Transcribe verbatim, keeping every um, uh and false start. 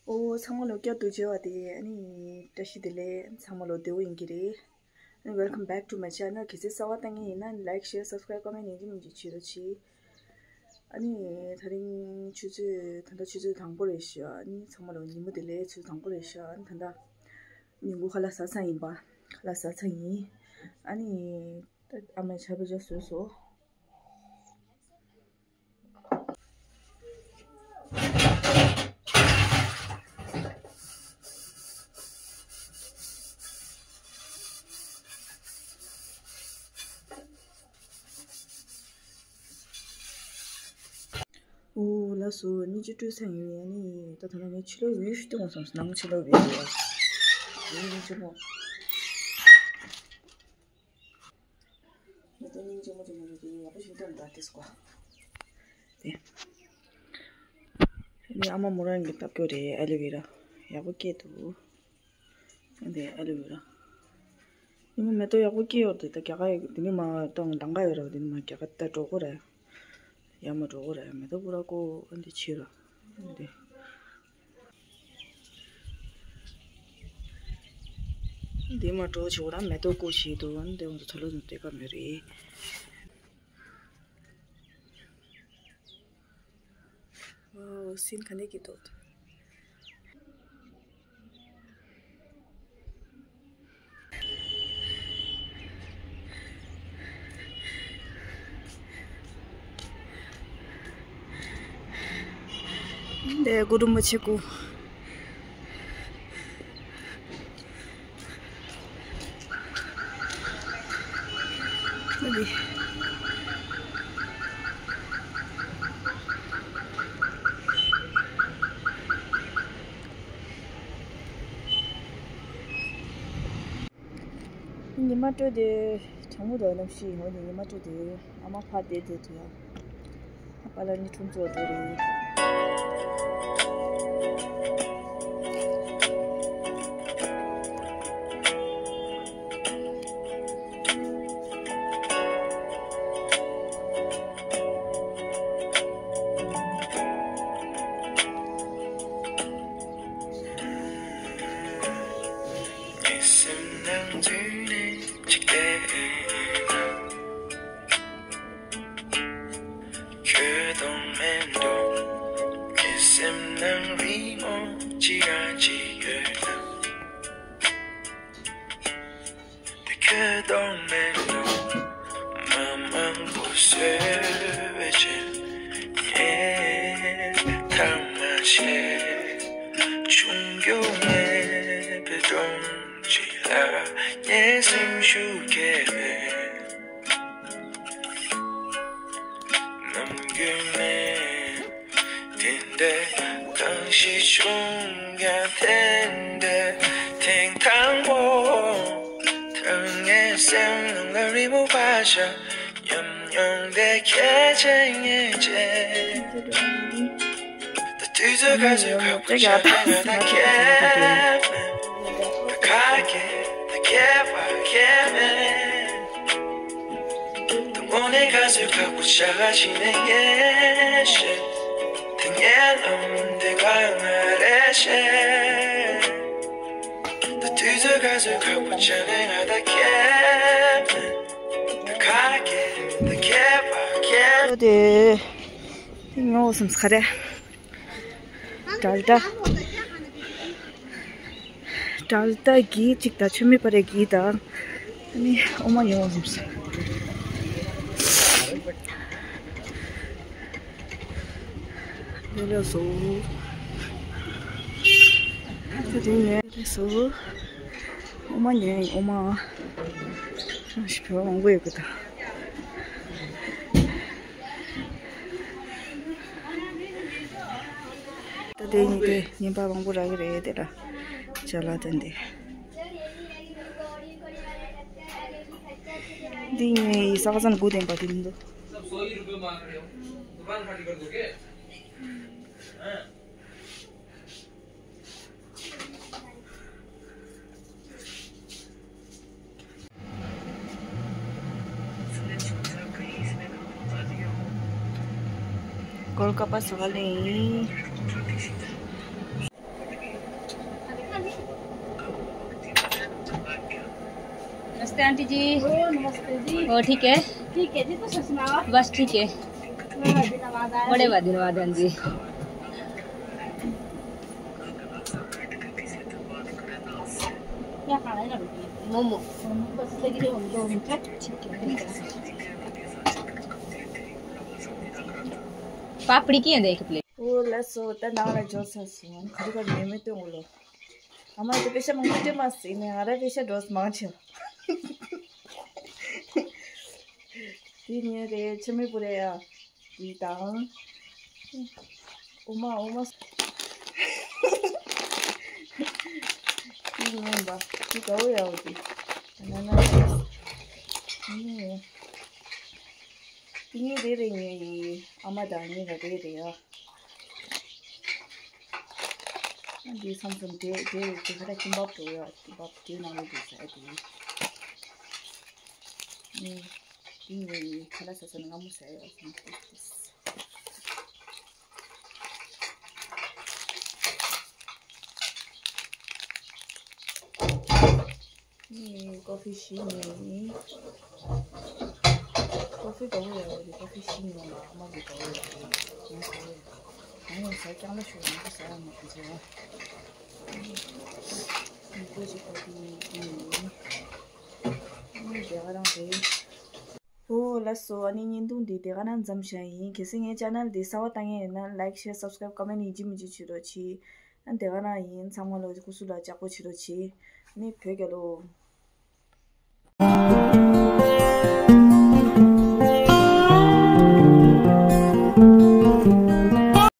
ཨོ། ཚང་མ་ལོ་བསྐྱར་དུ་མཇལ་བ་དེ་ཨ་ནི་བཀྲ་ཤིས་བདེ་ལེགས། ཚང་མ་ལོ་བདེ་པོ་ཡིན་གྱི་རེད། ཨ་ནི་welcome back to my channel. གལ་སྲིད་གསར་པ་ལྟ་མཁན་ཡིན་ན་like, share, subscribe ཀ་མེད་ནས་ཅི་མི་ཅི་བྱེད་རོགས་གྱིས། ཨ་ནི་དེ་རིང་ཆུ་ཚོད་ད་ལྟ་ཆུ་ཚོད་དང་པོ་རེད་ཤག་ཨ་ནི་ཚང་མ་ལོ་ཉིན་མོ་བདེ་ལེགས། ཆུ་ཚོད་དང་པོ་རེད་ཤག་ཨ་ནི་ད་ལྟ་ཉིན་གུང་ཁ་ལག་ཟ་ཚར་ཡིན་པ། ཁ་ལག་ཟ་ཚར་ཡིན། ཨ་ནི་ད་ཨ་མས་ཇ་བོད་ཇ་བཟོས་སོང་། ཨོ་ལགས་སོ། སྙིང་རྗེ་སྤྲོད་ས་ཡིན། ཨ་ནི་ད་ད་ལྟ་ངས་ཕྱི་ལོགས་view ཞིག་སྟོན་དགོས་བསམ་སོང་། ནང་ཕྱི་ལོགས་view་རེད། ཨ་ནི་སྙིང་རྗེ་མོ། ང་ཚོ་སྙིང་རྗེ་མོ་དེ་མོ་རེད་དེ་ཡག་པོ་ཞིག་འདུག་ད་དེ་སྐོར། དེ། ཨ་ནི་ཨ་མ་མོ་རང་གི་ལྟ་སྐྱོ་རེད། ཨ་ལི་ཝེ་ར་ཡག་པོ་སྐྱེས་འདུག་ཨ་འདི་ཨ་ལི་ཝེ་ར། ཉི་མ་མེ་ཏོག་ཡག་པོ་སྐྱེས་ཡོད་དེ། ད་རྒྱ་གར་ཡོད་དེ་ནི་མ་གཏོང་གདང་ག་ཡོད་ར། དེ་ནི་མ་རྒྱ་གར་ད་འགྲོ་གོ་ར། ཡར་མར་འགྲོ་གོ་ར། མེ་ཏོག་པུ་ར་ཀོ་ཨ་འདི་ཕྱིར་ར། ཨ་འདི། འདི་མ་འགྲོ་བྱེད་གོ་ར། མེ་ཏོག་ཀོ་ཞིག་འདུག་ཨ་འདི་ང་ཚོ་ད་ལོ་ཙམ་སྡོད་ཀ་མེད་རེད། ཝའོ། སིན་ག་འདྲ་གི་འདུག་འདི་གུ་རུ་མ་ཆེ་གུ། ཉི་མ་དྲོས་དེ་གྲང་མོ་འདུག་གནམ་གཤིས་འོ་ནི་ཉི་མ་དྲོས་དེ་ཨ་མ་ཕར་བསྡད་དེ་དུས་ཡ། ཨ་ཕ་ལ་ནི་ཁྲོམ་ཚོགས་འདུག་རེད། ཁྱོད་དང་མེད་འགྲོ། ངའི་སེམས་ནང་རི་མོ་གཅིག་རང་གཅིག་ཡོད་ན། དེ་ཁྱོད་དང་མེད་འགྲོ། མ་མང་པོ་བཟོས་པའི་ཆེད། ངས་ཐང་མ་ཆད། ཆུང་རྒྱུ་མེད་པའི་སྒྲོམ་གཅིག་ལ། ངའི་སེམས་ཤུགས་རྒྱས་པའི། ནམ་རྒྱུན་ནས་དེ་འདྲའི་གང་ཞིག་བྱུང་ཡང་དེ་འདྲའི་ཐེངས་དང་པོ། ཐོག་ངའི་སེམས་ནང་ལ་རི་མོ་བ་ཤ་ཉམས་མྱོང་དེ་ཁྱེད་ཆེ་ངེས་ཆེ། ད་དུས་ཚོད་ག་ཚོད་ཁག་པོ་ཆགས་ན་ང་ད་ཁྱེད་མེད། ད་ཁ་སྐད་ད་ཁྱད་པར་ཁྱད་མེད། དངོས་གནས་ག་ཚོད་ཁག་པོ་ཆགས་ཀ་ཕྱིན་ནས་ངས་ཤེས། དེ་ངའི་ལམ་དེ་ག་ང་རེད་ཤེས། ད་དུས་ཚོད་ག་ཚོད་ཁག་པོ་ཆགས་ནས་ང་ད་ཁྱེད་མེད། ད་ཁ་སྐད་ད་ཁྱད་པར་ཁྱད། དེ་ཉོ་སམ་ས་རེད། ཌལ་ཌ། ཌལ་ཌ་གི་གཅིག་དང་ཆུ་མིག་པ་རེ་གི་དང་། ཨ་ནི་འོ་མ་ཉོ་བ་བཟུང་སོང་། འདི་ལ་བཟོ། དེ་དེ་ནས་བཟོ། འོ་མ་ཉོས་ཡིན། འོ་མ། ཞིག་བོད་མང་པོ་ཡོད་གི་ད། ད་དེ་ཉིད་དེ་ཉན་པ་མང་པོ་རག་གི་རེད་དེ་ལ། ཅ་ལག་དེ་འདི། འདི་ངའི་ས་ཁ་ཚང་དགུ་ལྡན་པ་དེ་མི་འདུག་གོལ་ཀ་པ་ཟ་ག་ལེན་ཡིན། आंटी जी। ओ, नमस्ते जी। और ठीक है? ठीक है जी, तो सुनाओ। बस ठीक है। बड़े बड़े धन्यवाद। धन्यवाद, हाँ जी। क्या खाना है ना बेटी? मोमो। मोमो बस लगी रहे, हम दो मिनट। ठीक है। पापड़ी की है, देख ले। ओ, लसो, त नाला जो ससुन, खड़ी कर में तो बोलो। ཨ་མ་དེ་པེ་ཤ་མང་པོ་སྤྲད་མ་སྲིད་ནས། ང་ར་པེ་ཤ་འགྲོ་མང་ཆེ། དེ་ཉེ་རེད། ཆི་མེད་པོ་རེད་ཡ། དེ་དང་། ཨོ་མ་ཨོ་མ། དེ་ཉེ་བ་དེ་ག་བོ་ཡ་བོ་དེ། ན་ན་ན། དེ་ཉེ་རེད་རེད། ཉེ་ཡི་ཨ་མ་དང་ཉེ་ར་རེད་རེད་ཡ། འདི་སམ་སུམ་དེ་དེ་དེ་ཁ་ད་ཀིམ་པབ་འགྲོ་ཡ། ཀིམ་པབ་དེ་ནང་ལ་འདུག་ཟེར་དེ། ནི་དེ་ནི་ཁ་ལ་ས་ས་ནང་མོ་ཟེར་ཡ་སམ་སུམ་དེ། ནི་ཀོ་ཕི་ཞིག་ནི། ཀོ་ཕི་ག་བོ་ཡ་བོ་རེད། ཀོ་ཕི་ཞིག་ནི་མ་མ་གི་ག་བོ་ཡ་བོ་རེད། ང་ག་བོ་ཡ། ང་ཡང་ཟ་རྐྱང་ལ་ཞུ། ང་གི་ཟ་ཡ་མ་གི་ཟ་ཡ། ནི་ཀོ་ཅི་ཀོ་ཕི་ནི་ནི། ནི་དེ་ག་རང་རེད། ཨོ་ལགས་སོ། ཨ་ནི་བརྙན་ཐུང་འདི་དེ་ག་ནང་མཚམས་བཞག་ཡིན། གལ་སྲིད་ངའི་ཅེ་ནལ་འདི་གསར་པ་ལྟ་མཁན་ཡིན་ན། ལའིག་ཤེར་སབ་སི་ཀ་རེབ་ཀོ་མེན་ཡིན་གཅིག་མིན་གཅིག་བྱེད་རོགས་གྱིས། ཨ་ནི་དེ་ག་རང་ཡིན། ཚང་མ་ལ་སྐུ་གཟུགས་ལ་ལྕགས་པོ་བྱེད་རོགས་གྱིས། ཨ་ནི་བོད་རྒྱལ་ལོ།